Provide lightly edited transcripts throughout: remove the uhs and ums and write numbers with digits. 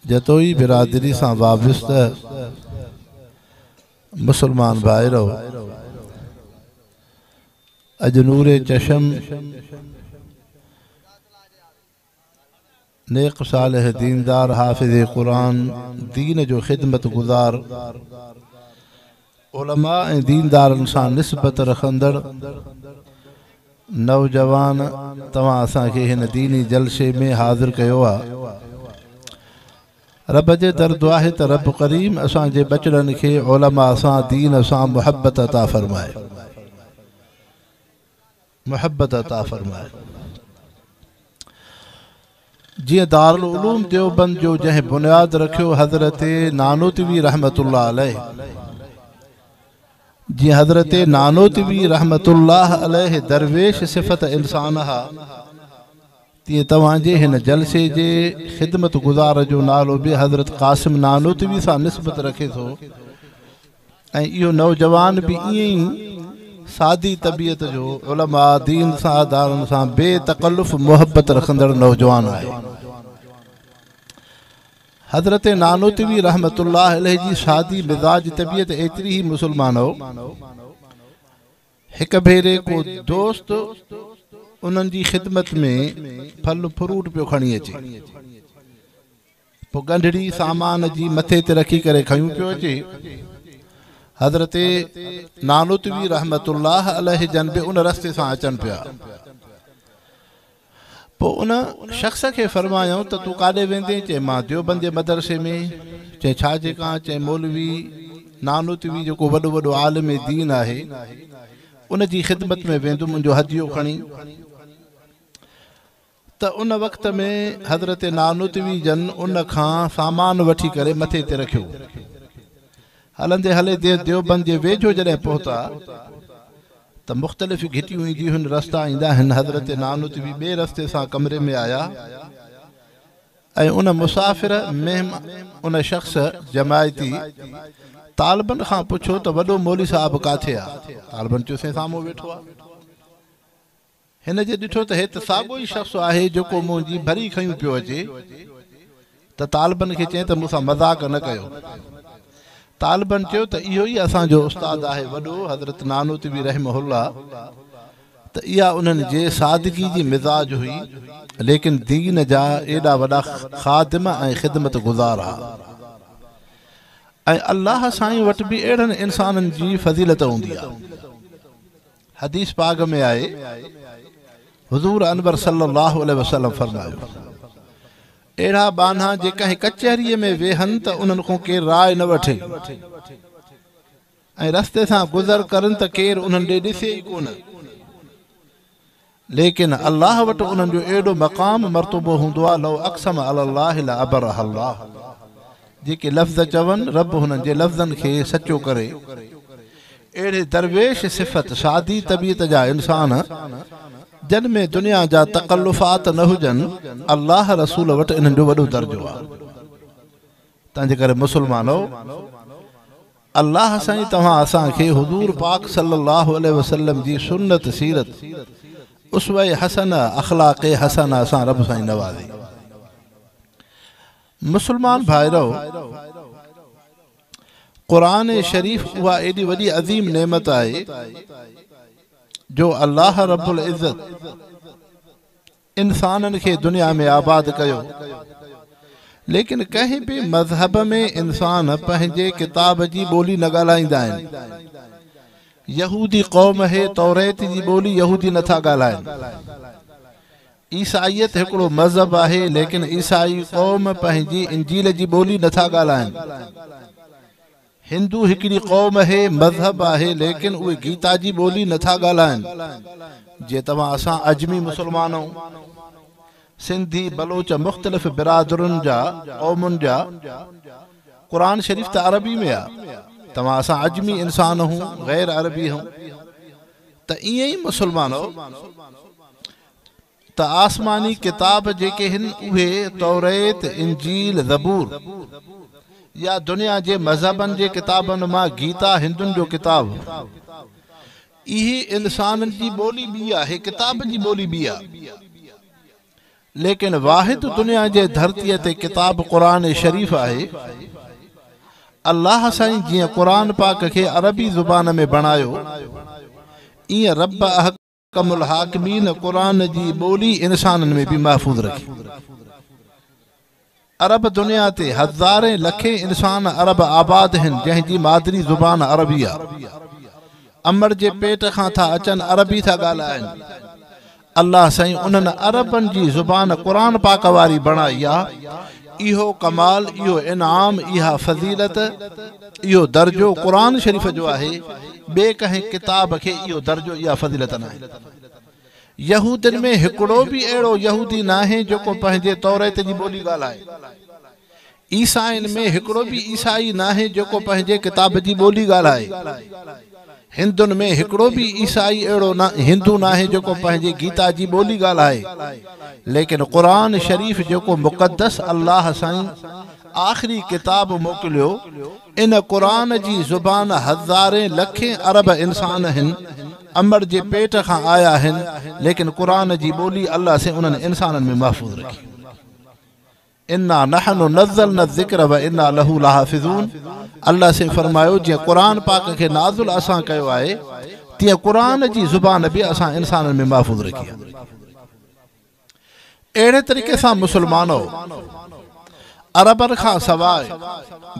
جتوئي برادري سان وابسته مسلمان ڀائرو! اڄ نور چشم، نيڪ صالح ديندار حافظ قرآن، دين جو خدمت گذار، علماء ۽ ديندارن سان نسبت رکندڙ نوجوان توهان اسان کي هن ديني جلسي ۾ حاضر ڪيو آ. رب جي در دعا آهي ته رب ڪريم اسان جي ٻچڙن کي علماء سان دين سان محبت عطا فرمائي. محبت عطا فرمائي. جيئن دارالعلوم ديوبند جو جنهن بنياد رکيو حضرت نانوتوي رحمة الله عليه جيئن حضرت نانوتوي رحمة الله عليه درويش صفت انسان ها تيئن توهان جي هن جلسي جي خدمت گذار جو نالو به حضرت قاسم نانوتوي سان نسبت رکي ٿو ۽ اهو نوجوان به ائين ئي سادي طبيعت جو علماء دين سان ادارن سان بي تڪلف محبت رکندڙ نوجوان آهي. حضرت نانوتوي رحمة الله عليه جي سادي مزاج طبيعت ايتري هئي مسلمانؤ! هڪ ڀيري ڪو دوست انهن جي خدمت ۾ ڦل فروٽ پيو کڻي اچي. پوء ڳنڍڙي سامان جي مٿي تي رکي ڪري کنيون پيو اچي. حضرت نانوتوي رحمة الله عليه جن به ان رستي سان اچن پيا. پوء ان شخص کي فرمايائون ته تون ڪاڏي ويندين؟ چي مان ديوبند جي مدرسي ۾. چي ڇا جي ڪان؟ چي مولوي نانوتوي جيڪو وڏو وڏو عالم دين آهي ان جي خدمت ۾ ويندم ان جو هديو کڻي. ته ان وقت ۾ حضرت نانوتوي جن ان کان سامان وٺي ڪري مٿي تي رکيو. هلندي هلي ديوبند جي ويجهو جڏهن پهتا ته مختلف گهٽيون اينديون هن رستا ايندا هن حضرت نانوتوي ٻئي رستي سان ڪمري ۾ آيا ۽ ان مسافر مهم ان شخص جماعتي طالبن کان پڇيو ته وڏو مولوي صاحب ڪاٿي آ؟ طالبن چيو سائين سامهون ويٺو آ. هن جي ڏٺو ته هي ته ساڳيو ئي شخص آهي جيڪو منهنجي ڀري کنيون پيو اچي ته طالبن کي چيائين ته مون سان مذاق نه ڪيو. طالبن چيو ته اهو ئي اسان جو استاد آهي وڏو حضرت نانوتوي رحمه الله ته اها انهن جي سادگي جي مزاج هئي ليڪن دين جا ايڏا وڏا خادم ۽ خدمت گذار ها ۽ الله سائين وٽ به اهڙن انسانن جي فضيلت هوندي آهي. حديث پاڪ ۾ آهي، حضور انور صلي الله عليه وسلم فرمايو، اهڙا ٻانها جي ڪنهن ڪچهريء ۾ ويهن ته انهن کان ڪير راء نه وٺي ۽ رستي سان گذر ڪرن ته ڪير انهن ڏي ڏسي ئي ڪونه، ليڪن الله وٽ انهن جو ايڏو مقام مرتبو هوندو آهي، لو اقسم علي الله لابره الله. جيڪي لفظ چون، رب هنن جي لفظن کي سچو ڪري. اهڙي درويش صفت سادي طبيعت جا انسان، جن ۾ دنيا جا تڪلفات نه هجن، الله رسول وٽ انهن جو وڏو درجو آهي. تنهنجي ڪري مسلمانؤ! الله سائين توهان اسان کي حضور پاڪ صلي الله عليه وسلم جي سنت سيرت، اسوه حسنه، اخلاق حسنه سان رب سائين نوازي. مسلمان ڀائرؤ! قرآن شريف اها ايڏي وڏي عظيم نعمت آهي جو الله رب العزت انسانن کي دنيا ۾ آباد ڪيو ليڪن ڪنهن به مذهب ۾ انسان پنهنجي ڪتاب جي ٻولي نه ڳالهائيندا آهن. يهودي قوم هي توريت جي ٻولي يهودي نٿا ڳالهائن. عيسائيت هڪڙو مذهب آهي ليڪن عيسائي قوم پنهنجي انجيل جي ٻولي نٿا ڳالهائن. هندو هڪڙي قوم اهي مذهب آهي ليڪن اهي گيتا جي ٻولي نٿا ڳالهائن. جيئن توهان اسان عجمي مسلمان آهون. سنڌي، بلوچ مختلف برادرين جا قومن جا قرآن شريف ته عربي ۾ آ. توهان اسان عجمي انسان هون غير عربي هون ته ائين ئي مسلمانو! ته آسماني ڪتاب جيڪي هن اهي توريت، انجيل، زبور يا دنيا جي مذهبن جي ڪتابن مان گيتا هندن جو ڪتاب اهي انسانن جي ٻولي ٻي آهي ڪتاب جي ٻولي ٻي آهي. ليڪن واحد دنيا جي ڌرتيء تي ڪتاب قرآن شريف آهي. الله سائين جيئن قرآن پاڪ کي عربي زبان ۾ بڻايو، ايئن رب احڪم الحاڪمين قرآن جي ٻولي انسانن ۾ به محفوظ رکي. عرب دنيا تي هزارين لکين انسان عرب آباد هن جنهن جي مادري زبان عربي آ. امڙ جي پيٽ کان ٿا اچن عربي ٿا ڳالهائن. الله سائين انهن عربن جي زبان قرآن پاڪ واري بڻائي آ. اهو ڪمال، اهو انعام، اها فضيلت، اهو درجو قرآن شريف جو آهي، ٻئي ڪنهن ڪتاب کي اهو درجو اها فضيلت ناهي. يهودين ۾ هڪڙو به اهڙو يهودي ناهي جيڪو پنهنجي توريت جي ٻولي ڳالهائي. عيسائين ۾ هڪڙو به عيسائي ناهي جيڪو پنهنجي ڪتاب جي ٻولي ڳالهائي. هندن ۾ هڪڙو به عيسائي اهڙو هندو ناهي جيڪو پنهنجي گيتا جي ٻولي ڳالهائي. ليڪن قرآن شريف جيڪو مقدس الله سائين آخري ڪتاب موڪليو ان قرآن جي زبان هزارين لکين ارب انسان هن امڙ جي پيٽ کان آيا آهن ليڪن قرآن جي ٻولي الله سائين انهن انسانن ۾ محفوظ رکي. انا نحن نزلنا الذڪر وانا له لحافظون الله سائين فرمايو جيئن قرآن پاڪ کي نازل اسان ڪيو آهي تيئن قرآن جي زبان به اسان انسانن ۾ محفوظ رکي آهي. اهڙي طريقي سان مسلمانو! عربن کان سواء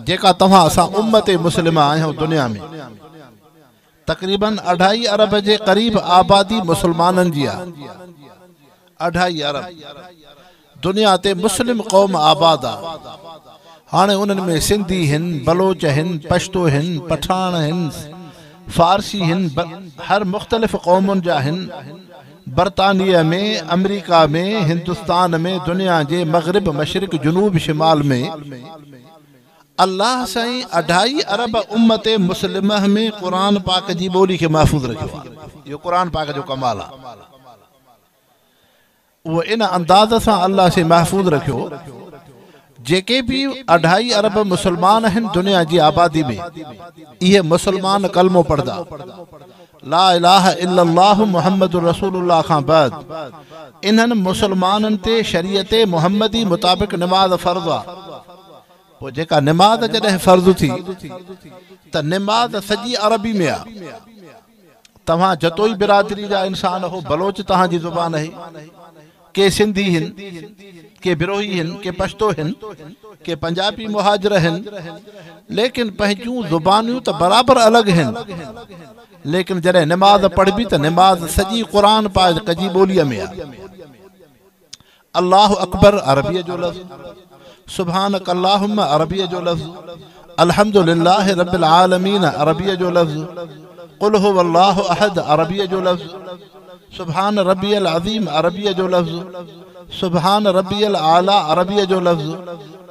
جيڪا توهان اسان امت مسلمه آهيون دنيا ۾ تقريباً اڍائي ارب جي قريب آبادي مسلمانن جي آهي اڍائي ارب دنيا تي مسلم قوم آباد آ هاڻي انهن ۾ سنڌي هن بلوچ هن پشتو هن پٺاڻ هن فارسي هن هر مختلف قومن جا هن برطانيه ۾، آمريڪا ۾، هندستان ۾، دنيا جي مغرب، مشرق، جنوب، شمال ۾، الله سائين اڍائي ارب امت مسلمه ۾ قرآن پاڪ جي ٻولي کي محفوظ رکيو آهي. اهو قرآن پاڪ جو ڪمال آهي. اهو ان انداز سان الله سائين محفوظ رکيو جيڪي به اڍائي ارب مسلمان آهن دنيا جي آبادي ۾ اهي مسلمان ڪلمو پڙهندا لا اله الا الله محمد رسول الله کان بعد انهن مسلمانن تي شريعت محمدي مطابق نماز فرض آ پوء جيڪا نماز جڏهن فرض ٿي ته نماز سڄي عربي ۾ آ توهان جتوئي برادري جا انسان هو بلوچ توهان جي زبان اهي ڪي سنڌي هن ڪي بروهي هن ڪي پشتو هن ڪي پنجابي مهاجر هن ليڪن پنهنجون زبانيون ته برابر الڳ هن ليڪن جڏهن نماز پڙهبي ته نماز سڄي قرآن پاڪ جي ٻوليء ۾ آهي الله اڪبر عربيء جو لفظ، سبحانڪ اللهم عربيء جو لفظ، الحمد لله رب العالمين عربيء جو لفظ، قل هو الله احد عربيء جو لفظ، سبحان ربي العظيم عربيء جو لفظ، سبحان ربي الاعليٰ عربيء جو لفظ،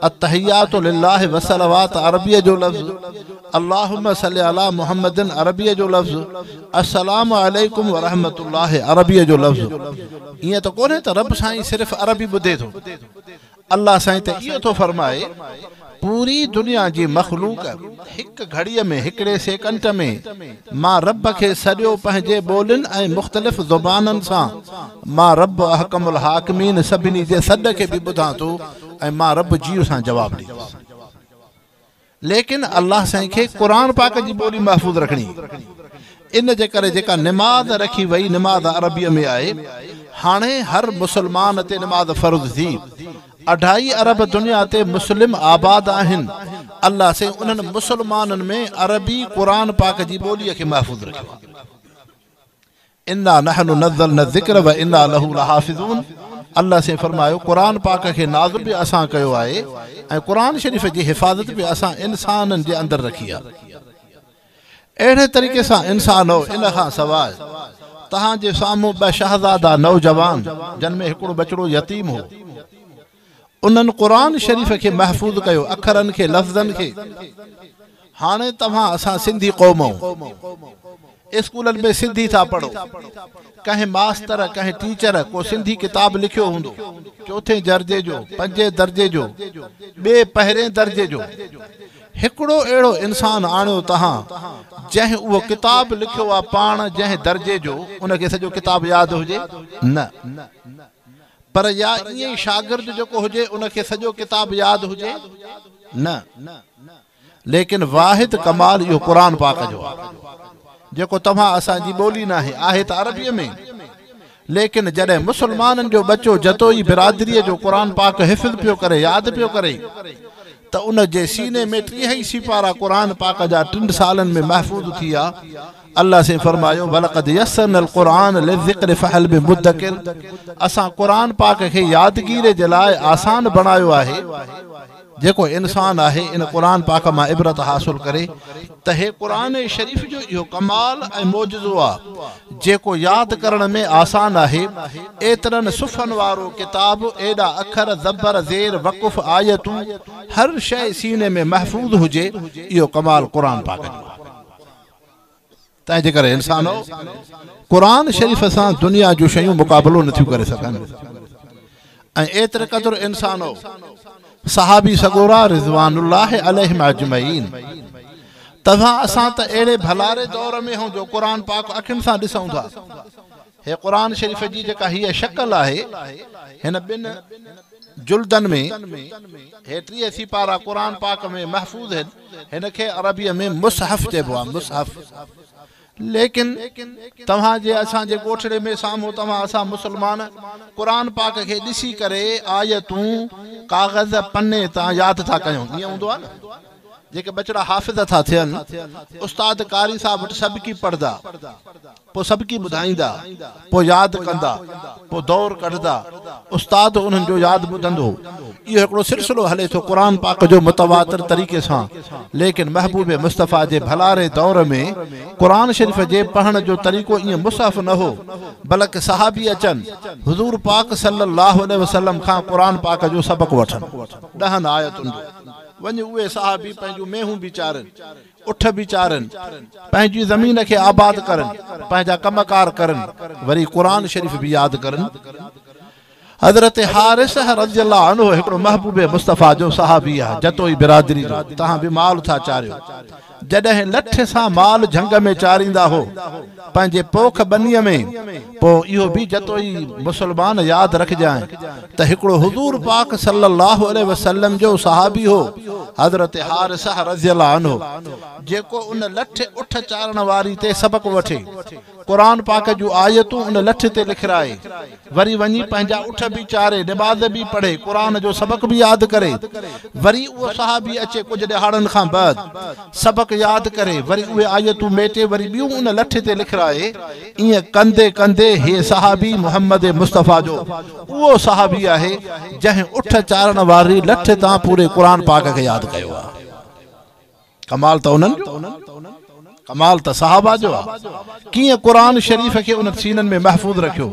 التحيات لله والصلوات عربيء جو لفظ، اللهم صل علي محمد عربيء جو لفظ، السلام عليڪم ورحمة الله عربيء جو لفظ. ائين ته ڪونهي ته رب سائين صرف عربي ٻڌي ٿو. الله سائين ته اهو ٿو فرمائي پوري دنيا جي مخلوق هڪ گهڙيء ۾ هڪڙي سيڪنٽ ۾ مان رب کي سڏيو پنهنجي ٻولين ۽ مختلف زبانن سان مان رب احڪم الحاڪمين سڀني جي سڏ کي به ٻڌان ٿو ۽ مان رب جيء سان جواب ڏيندس. ليڪن الله سائين کي قرآن پاڪ جي ٻولي محفوظ رکڻي ان جي ڪري جيڪا نماز رکي وئي نماز عربيء ۾ آهي هاڻي هر مسلمان تي نماز فرض ٿي اڍائي ارب دنيا تي مسلم آباد آهن الله سائين انهن مسلمانن ۾ عربي قرآن پاڪ جي ٻوليء کي محفوظ رکيو آهي. انا نحن نزلنا الذڪر وانا له لحافظون الله سائين فرمايو قرآن پاڪ کي نازل به اسان ڪيو آهي ۽ قرآن شريف جي حفاظت به اسان انسانن جي اندر رکي آهي اهڙي طريقي سان انسانو ان کان سواء توهان جي سامهون ٻه شهزادا نوجوان جن ۾ هڪڙو ٻچڙو يتيم هو انهن قرآن شريف کي محفوظ ڪيو، اکرن کي، لفظن کي. هاڻي توهان اسان سنڌي قوم آهيون. اسڪولن ۾ سنڌي ٿا پڙهو. ڪنهن ماستر، ڪنهن ٽيچر ڪو سنڌي ڪتاب لکيو هوندو، چوٿين درجي جو، پنجين درجي جو، ٻئي پهرين درجي جو. هڪڙو اهڙو انسان آڻيو توهان، جنهن اهو ڪتاب لکيو آ پاڻ جنهن درجي جو، ان کي سڄو ڪتاب ياد هجي؟ نه. پر يا ائين ئي شاگرد جيڪو هجي ان کي سڄو ڪتاب ياد هجي؟ نه. ليڪن واحد ڪمال اهو قرآن پاڪ جو آهي، جيڪو توهان اسان جي ٻولي ناهي، آهي ته عربيء ۾، ليڪن جڏهن مسلمانن جو ٻچو جتوئي برادريء جو قرآن پاڪ حفظ پيو ڪري، ياد پيو ڪري، ته ان جي سيني ۾ 30 ئي سيپارا قرآن پاڪ جا ٽن سالن ۾ محفوظ ٿي ويا. الله سائين فرمايو، ولقد يسرنا القرآن للذڪر فهل من مدڪر اسان قرآن پاڪ کي يادگيري جي لاء آسان بڻايو آهي. جيڪو انسان آهي ان قرآن پاڪ مان عبرت حاصل ڪري ته هي قرآن شريف جو اهو ڪمال ۽ معجزو آ جيڪو ياد ڪرڻ ۾ آسان آهي. ايترن صفحن وارو ڪتاب، ايڏا اکر، زبر، زير، وقف، آيتون، هر شيء سيني ۾ محفوظ هجي، اهو ڪمال قرآن پاڪ جو آ. تنهن جي ڪري انسانو! قرآن شريف سان دنيا جون شيون مقابلو نٿيون ڪري سگهن ۽ ايتري قدر انسانو! صحابي سڳورا رضوان الله عليهم اجمعين توهان اسان ته اهڙي ڀلاري دور ۾ هون جو قرآن پاڪ اکين سان ڏسون ٿا. هي قرآن شريف جي جيڪا هيء شڪل آهي، هن ٻن جلدن ۾ هي 30 سيپارا قرآن پاڪ ۾ محفوظ هن، هن کي عربيء ۾ مصحف چئبو آهي، مصحف. ليڪن توهان جي اسان جي ڳوٺڙي ۾ سامهون توهان اسان مسلمان قرآن پاڪ کي ڏسي ڪري آيتون ڪاغذ پني تان ياد ٿا ڪيون، ائين هوندو آهي نه؟ جيڪي ٻچڙا حافظ ٿا ٿين، استاد قاري صاحب وٽ سبقي پڙهندا، پوء سبقي ٻڌائيندا، پوء ياد ڪندا، پوء دور ڪڍندا، استاد انهن جو ياد ٻڌندو. اهو هڪڙو سلسلو هلي ٿو قرآن پاڪ جو متواتر طريقي سان، ليڪن محبوب مصطفيٰ جي ڀلاري دور ۾ قرآن شريف جي پڙهڻ جو طريقو ائين مصحف نه هو، بلڪ صحابي اچن، حضور پاڪ صلّي اللّٰه عليه وسلّم کان قرآن پاڪ جو سبق وٺن، ڏهن آيتن جو. وڃ اهي صحابي پنهنجون مينهون به چارين، اٺ به چارين، پنهنجي زمين کي آباد ڪرن، پنهنجا ڪم ڪار ڪرن، وري قرآن شريف به ياد ڪرن. حضرت حارثه رضي الله عنه هڪڙو محبوب مصطفيٰ جو صحابي آهي، جتوئي برادري جو، توهان به مال ٿا چاريو. جڏهن لٺ سان مال جهنگ ۾ چاريندا هو، پنهنجي پوک ٻنيء ۾، پوء اهو به جتوئي مسلمان ياد رکجانء ته هڪڙو حضور پاڪ صلّي اللّٰه عليه وسلّم جو صحابي هو، حضرت حارثه رضي الله عنه، جيڪو ان لٺ اٺ چارڻ واري تي سبق وٺي، قرآن پاڪ جون آيتون ان لٺ تي لکرائي، وري وڃي پنهنجا اٺ به چاري، نماز به پڙهي، قرآن جو سبق به ياد ڪري، وري اهو صحابي اچي ڪجهه ڏهاڙن کان بعد سبق ياد ڪري، وري اهي آيتون ميٽي وري ٻيون ان لٺ تي لکرائي، ائين ڪندي ڪندي هي صحابي محمد مصطفيٰ جو اهو صحابي آهي، جنهن اٺ چارڻ واري لٺ تان پوري قرآن پاڪ کي ياد ڪيو آهي. ڪمال ته انهن جو ڪمال ته صحابه جو آ ڪيئن قرآن شريف کي انهن سينن ۾ محفوظ رکيو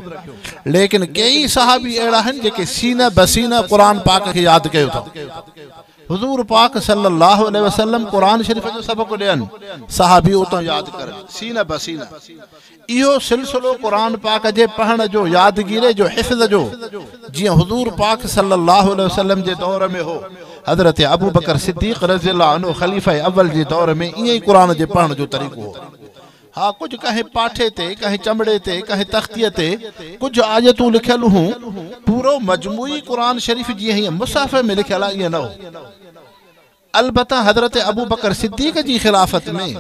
ليڪن ڪيئي صحابي اهڙا آهن جيڪي سينه بسينه قرآن پاڪ کي ياد ڪيو اٿئون حضور پاڪ صلي الله عليه وسلم قرآن شريف جو سبق ڏين صحابي اتان ياد ڪرن سينه بسينه اهو سلسلو قرآن پاڪ جي پڙهڻ جو، يادگيري جو، حفظ جو، جيئن حضور پاڪ صلي الله عليه وسلم جي دور ۾ هو، حضرت ابوبڪر صديق رضي الله عنه خليفه اول جي دور ۾ ائين ئي قرآن جي پڙهڻ جو طريقو هو. ها ڪجهه ڪنهن پاٺي تي، ڪنهن چمڙي تي، ڪنهن تختيء تي ڪجهه آيتون لکيل هون، پورو مجموعي قرآن شريف جيئن هينئر مصحف ۾ لکيل آهي ائين نه هو. البته حضرت ابوبڪر صديق جي خلافت ۾.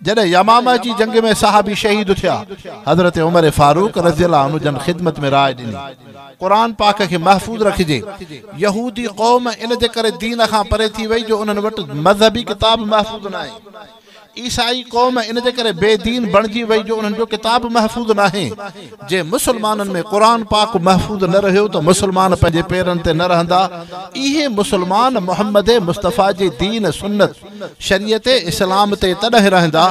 جڏهن يمامه جي جنگ ۾ صحابي شهيد ٿيا، حضرت عمر فاروق رضي الله عنه جن خدمت ۾ راء ڏني، قرآن پاڪ کي محفوظ رکجي، يهودي قوم ان جي ڪري دين کان پري ٿي وئي جو انهن وٽ مذهبي ڪتاب محفوظ ناهي، عيسائي قوم ان جي ڪري بي دين بڻجي وئي جو انهن جو ڪتاب محفوظ ناهي، جي مسلمانن ۾ قرآن پاڪ محفوظ نه رهيو ته مسلمان پنهنجي پيرن تي نه رهندا، اهي مسلمان محمد مصطفيٰ جي دين، سنت، شريعت اسلام تي تڏهن رهندا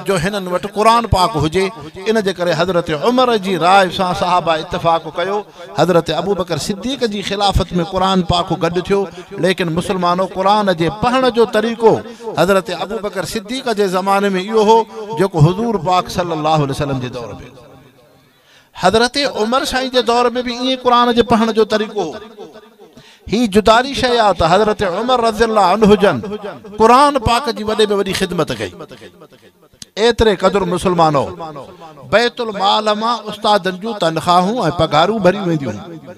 جو هنن وٽ قرآن پاڪ هجي، ان جي ڪري حضرت عمر جي راء سان صحابه اتفاق ڪيو، حضرت ابوبڪر صديق جي خلافت ۾ قرآن پاڪ گڏ ٿيو، ليڪن مسلمانو قرآن جي پڙهڻ جو طريقو حضرت ابوبڪر صديق جي زماني ۾ اهو هو جيڪو حضور پاڪ صلي الله عليه وسلم جي دور ۾ هو. حضرت عمر سائين جي دور ۾ به ائين قرآن جي پڙهڻ جو طريقو هو. هي جداري شيء آ ته حضرت عمر رضي الله عنه جن قرآن پاڪ جي وڏي ۾ وڏي خدمت ڪئي. ايتري قدر مسلمانو! بيت المال مان استادن جون تنخواهون ۽ پگهارون ڀريون وينديون هيون.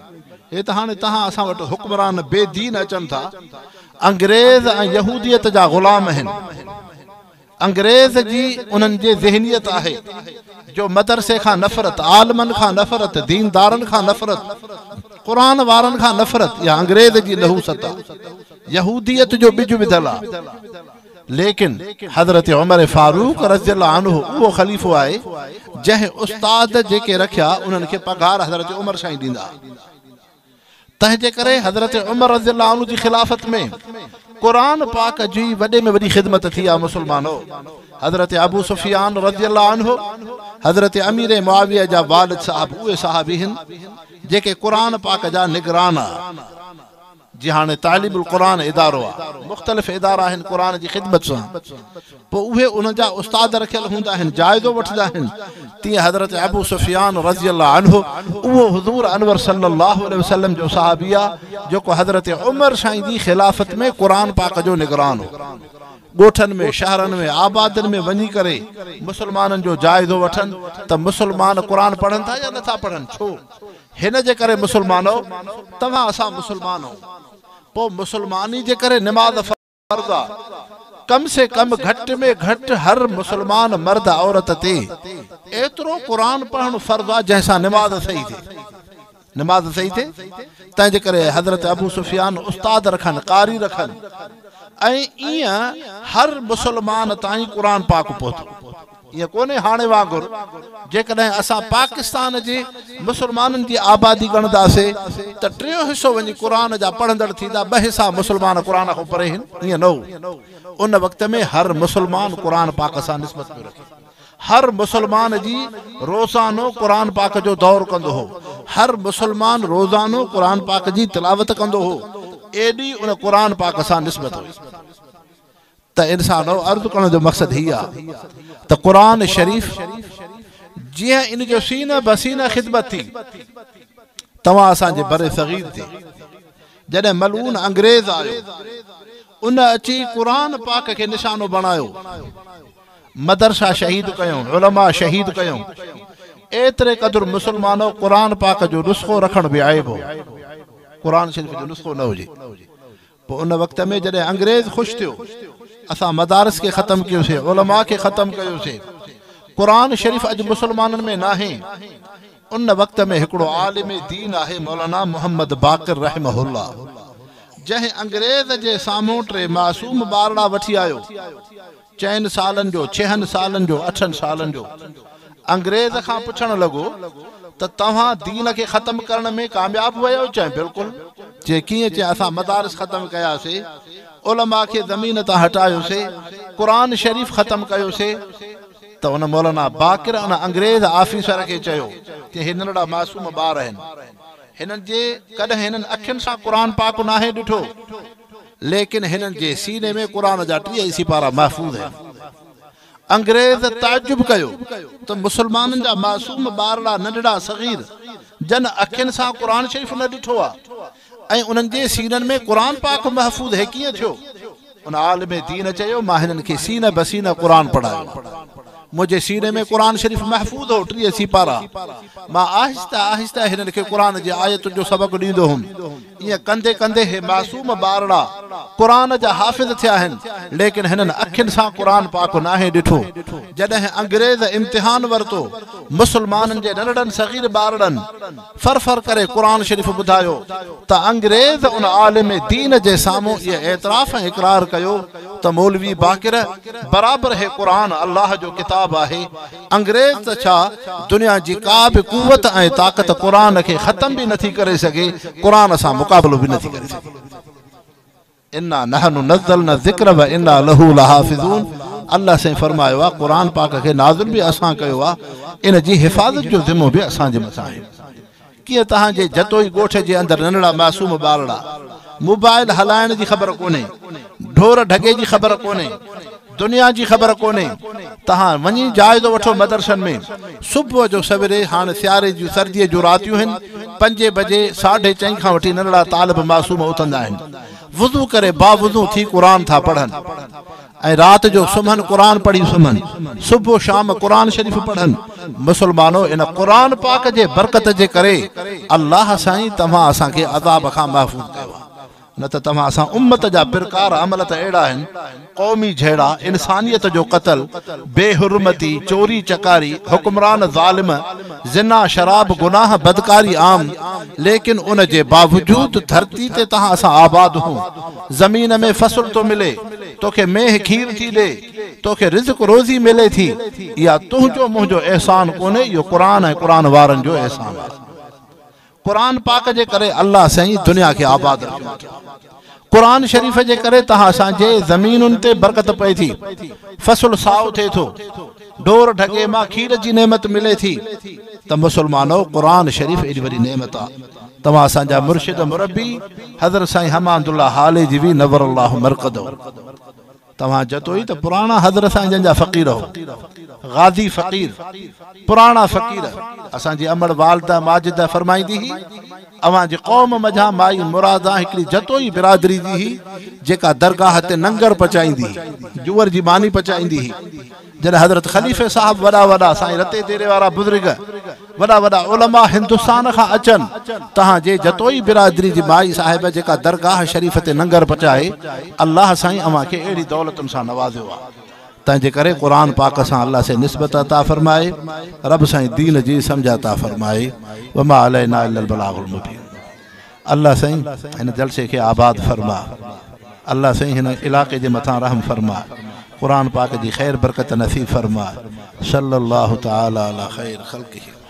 هي ته هاڻي توهان اسان وٽ حڪمران بي دين اچن ٿا. انگريز ۽ يهوديت جا غلام آهن. انگريز جي انهن جي ذهنيت آهي جو مدرسي کان نفرت، عالمن کان نفرت، ديندارن کان نفرت، قرآن وارن کان نفرت اها انگريز جي نحوست آ. يهوديت جو ٻج وڌل آ. ليڪن حضرت عمر فاروق رضي الله عنه اهو خليفو آهي جنهن استاد جيڪي رکيا انهن کي پگهار حضرت عمر سائين ڏيندا. تنهن جي ڪري حضرت عمر رضي الله عنه جي خلافت ۾ قرآن پاڪ جي وڏي ۾ وڏي خدمت ٿي آ مسلمانو! حضرت ابو سفيان رضي الله عنه حضرت امير معاويه جا والد صاحب اهي صحابي هن جيڪي قرآن پاڪ جا نگران آ. جي هاڻي تعليم القرآن ادارو آ، مختلف ادارا آهن قرآن جي خدمت سان، پوء اهي انهن جا استاد رکيل هوندا آهن، جائزو وٺندا آهن، تيئن حضرت ابو سفيان رضي الله عنه اهو حضور انور صلي الله عليه وسلم جو صحابي آ، جيڪو حضرت عمر سائين جي خلافت ۾ قرآن پاڪ جو نگران هو. ڳوٺن ۾، شهرن ۾، آبادين ۾ وڃي ڪري مسلمانن جو جائزو وٺن ته مسلمان قرآن پڙهن ٿا يا نٿا پڙهن، ڇو؟ هن جي ڪري مسلمانؤ! توهان اسان مسلمان آهيون، پوء مسلماني جي ڪري نماز فرض آ، ڪم سي ڪم گهٽ ۾ گهٽ هر مسلمان مرد عورت تي ايترو قرآن پڙهڻ فرض آ جنهن سان نماز صحيح ٿئي. نماز صحيح ٿئي، تنهن جي ڪري حضرت ابو سفيان استاد رکن، قاري رکن ۽ ايئن هر مسلمان تائين قرآن پاڪ پهتو. ائين ڪونهي هاڻي وانگر جيڪڏهن اسان پاڪستان جي مسلمانن جي آبادي ڳڻنداسي ته ٽيون حصو وڃي قرآن جا پڙهندڙ ٿيندا ٻه حصا مسلمان قرآن کان پري هن ائين نه هو ان وقت ۾ هر مسلمان قرآن پاڪ سان نسبت پيو رکي هر مسلمان جي روزانو قرآن پاڪ جو دور ڪندو هو هر مسلمان روزانو قرآن پاڪ جي تلاوت ڪندو هو ايڏي ان قرآن پاڪ سان نسبت هئي. ته انسانؤ! عرض ڪرڻ جو مقصد هي آ ته قرآن شريف جيئن ان جو سينه بسينه خدمت ٿي توهان اسان جي برصغير تي جڏهن ملعون انگريز آيو ان اچي قرآن پاڪ کي نشانو بڻايو مدرسا شهيد ڪيون علماء شهيد ڪيون ايتري قدر مسلمانؤ قرآن پاڪ جو نسخو رکڻ به عيب هو قرآن شريف جو نسخو نه هجي پوء ان وقت ۾ جڏهن انگريز خوش ٿيو، اسان مدارس کي ختم ڪيوسين، علماء کي ختم ڪيوسين، قرآن شريف اڄ مسلمانن ۾ ناهي، ان وقت ۾ هڪڙو عالم دين آهي مولانا محمد باقر رحمه الله جنهن انگريز جي سامهون ٽي معصوم ٻارڙا وٺي آيو، چئن سالن جو، ڇهن سالن جو، اٺن سالن جو. انگريز کان پڇڻ لڳو ته توهان دين کي ختم ڪرڻ ۾ ڪامياب ويؤ؟ چيائين بلڪل. چي ڪيئن؟ چيائين اسان مدارس ختم ڪياسي، علماء کي زمين تان هٽايوسي، قرآن شريف ختم ڪيوسي. ته ان مولانا باقر ان انگريز آفيسر کي چيو ته هي ننڍڙا معصوم ٻار آهن، هنن جي ڪڏهن هنن اکين سان قرآن پاڪ ناهي ڏٺو. ليڪن هنن جي سيني ۾ قرآن جا 30 ئي سيپارا محفوظ آهن. انگريز تعجب ڪيو ته مسلمانن جا معصوم ٻارڙا ننڍڙا صغير جن اکين سان قرآن شريف نه ڏٺو آ ۽ انهن جي سينن ۾ قرآن پاڪ محفوظ هي ڪيئن ٿيو؟ ان عالم دين چيو مان هنن کي سينه بسينه قرآن پڙهايو آ. منهنجي سيني ۾ قرآن شريف محفوظ هو 30 سيپارا. مان آهستي آهستي هنن کي قرآن جي آيتن جو سبق ڏيندو هوم. ائين ڪندي ڪندي هي معصوم ٻارڙا قرآن جا حافظ ٿيا آهن، ليڪن هنن اکين سان قرآن پاڪ ناهي ڏٺو. جڏهن انگريز امتحان ورتو، مسلمانن جي ننڍڙن صغير ٻارڙن فر فر ڪري قرآن شريف ٻڌايو ته انگريز ان عالم دين جي سامهون اهي اعتراف ۽ اقرار ڪيو ته مولوي باقر برابر هي قرآن الله جو ڪتاب آهي انگريز ته ڇا دنيا جي ڪا به قوت ۽ طاقت قرآن کي ختم به نٿي ڪري سگهي، قرآن سان مقابلو به نٿي ڪري سگهي. انا نحن نزلنا الذڪر وانا له لحافظون الله سائين فرمايو آهي قرآن پاڪ کي نازل به اسان ڪيو آهي ان جي حفاظت جو ذمو به اسان جي مٿان آهي. ڪيئن توهان جي جتوئي ڳوٺ جي اندر ننڍڙا معصوم ٻارڙا، موبائل هلائڻ جي خبر ڪونهي، ڍور ڍڳي جي خبر ڪونهي، دنيا جي خبر ڪونهي، توهان وڃي جائزو وٺو مدرسن ۾ صبح جو سويري هاڻ سياري جون سرديء جون راتيون هن، پنجين بجي ساڍي چئين کان وٺي ننڍڙا طالب معصوم اٿندا آهن. وضو ڪري باوضو ٿي قرآن ٿا پڙهن ۽ رات جو سمهن قرآن پڙهي سمهن، صبح شام قرآن شريف پڙهن، مسلمانو ان قرآن پاڪ جي برڪت جي ڪري الله سائين توهان اسان کي عذاب کان محفوظ ڪيو آهي. نه ته توهان اسان امت جا پرڪار عمل ته اهڙا آهن، قومي جهيڙا، انسانيت جو قتل، بي حرمتي، چوري چڪاري، حڪمران ظالم، زنا، شراب، گناهه، بدڪاري عام، ليڪن ان جي باوجود ڌرتي تي توهان اسان آباد هون، زمين ۾ فصل ٿو ملي، توکي مينهن کير ٿي ڏي، توکي رزق روزي ملي ٿي، اها تنهنجو منهنجو احسان ڪونهي، اهو قرآن ۽ قرآن وارن جو احسان آهي. قرآن پاڪ جي ڪري الله سائين دنيا کي آباد رکيو اٿو. قرآن شريف جي ڪري توهان اسان جي زمينن تي برڪت پئي ٿي. فصل سائو ٿئي ٿو. ڍور ڍڳي مان کير جي نعمت ملي ٿي. ته مسلمانو قرآن شريف ايڏي وڏي نعمت آ. توهان اسان جا مرشد مربي حضرت سائين حماد الله هاليجوي نور الله مرقده. توهان جتوئي ته پراڻا حضرت سائين جن جا فقير هو. غازي فقير، پراڻا فقير، اسان جي امڙ والده ماجده فرمائيندي هئي، اوهان جي قوم منجهان مائي مرادان هڪڙي جتوئي برادري جي هئي، جيڪا درگاهه تي ننگر پچائيندي هئي، جوئر جي ماني پچائيندي هئي. جڏهن حضرت خليفي صاحب وڏا وڏا سائين رتي ديري وارا بزرگ، وڏا وڏا علماء هندستان کان اچن، تهان جي جتوئي برادري جي مائي صاحب جيڪا درگاهه شريف تي ننگر پچائي، الله سائين اوهان کي اهڙي دولتن سان نوازيو آ. تنهن جي ڪري قرآن پاڪ سان الله سائين نسبت عطا فرمائي، رب سائين دين جي سمجهه عطا فرمائي، وما علينا الا البلاغ المبين. الله سائين هن جلسي کي آباد فرما الله سائين هن علاقي جي مٿان رحم فرما قرآن پاڪ جي خير برڪت نصيب فرما صلي الله تعالي علي خير خلقه.